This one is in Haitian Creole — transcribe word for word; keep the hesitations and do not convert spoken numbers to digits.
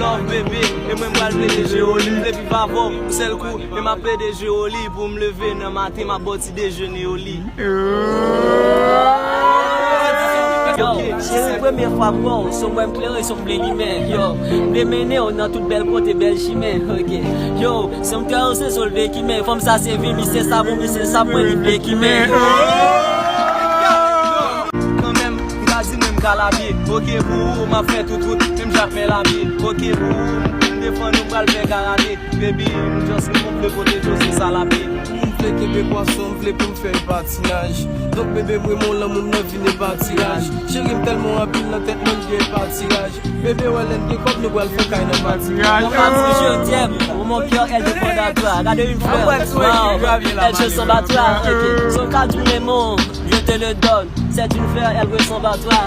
Love bebe, e mwen m pral plede jwe oli. M vle viv avè w yon sèl kou, e m ap plede jwe oli. Pou m leve nan maten, m ap ba w ti dejene oli. Yo, se se premye fwa m wè w, se w m wè m klere, se w m vle limen. Yo, m vle mennen w nan tout bèl kote, bèl chimen. Ok. Yo, se m tè yo se sou l vle kimen. Fanm sa se vi, misye sa bon, misye sa mwen, li vle kimen. Kanmenm, m ka di mwen m ka labye. Ok, pou ou, m ap fè tout wout, menm jan ak men labye. Ok, pou ou, m defann ou, m pral fè karate. Baby, m just m vle pwoteje w, se sa lapye. M vle kenbe pwason, m vle pou m fè epatinaj. Donk, bebe, mwen, mon lanmou m nan vin epatiraj. Cheri m tèlman anpil nan tèt mwen, m gen epatiraj. Bebe, wè lè n gen kòb, nou pral fè kay nan patiraj. Mon femme, si je t'aime, pour mon cœur, elle dépend à toi. Gade yon flè. Wow. Elle, je sens à toi. Ok. Son cœur, tu me mon, je te le donne. C'est une fleur, elle ressemble à toi.